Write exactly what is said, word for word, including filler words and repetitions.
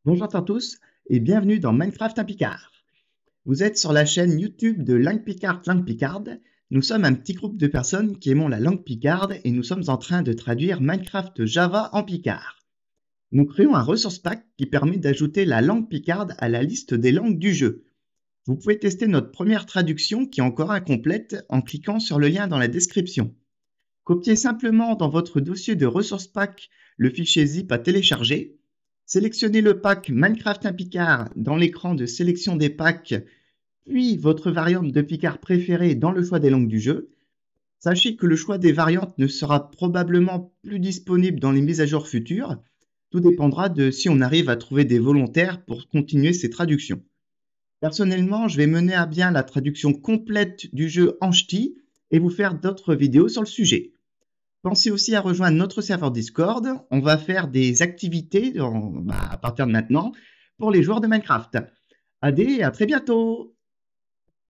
Bonjour à tous et bienvenue dans Minecraft in picard. Vous êtes sur la chaîne YouTube de Langue Picarde, Langue Picarde. Nous sommes un petit groupe de personnes qui aimons la langue picarde et nous sommes en train de traduire Minecraft Java en picard. Nous créons un ressource pack qui permet d'ajouter la langue picarde à la liste des langues du jeu. Vous pouvez tester notre première traduction qui est encore incomplète en cliquant sur le lien dans la description. Copiez simplement dans votre dossier de ressource pack le fichier zip à télécharger. Sélectionnez le pack Minecraft in picard dans l'écran de sélection des packs, puis votre variante de picard préférée dans le choix des langues du jeu. Sachez que le choix des variantes ne sera probablement plus disponible dans les mises à jour futures. Tout dépendra de si on arrive à trouver des volontaires pour continuer ces traductions. Personnellement, je vais mener à bien la traduction complète du jeu en ch'ti et vous faire d'autres vidéos sur le sujet. Pensez aussi à rejoindre notre serveur Discord. On va faire des activités en- bah, à partir de maintenant pour les joueurs de Minecraft. Allez, à très bientôt.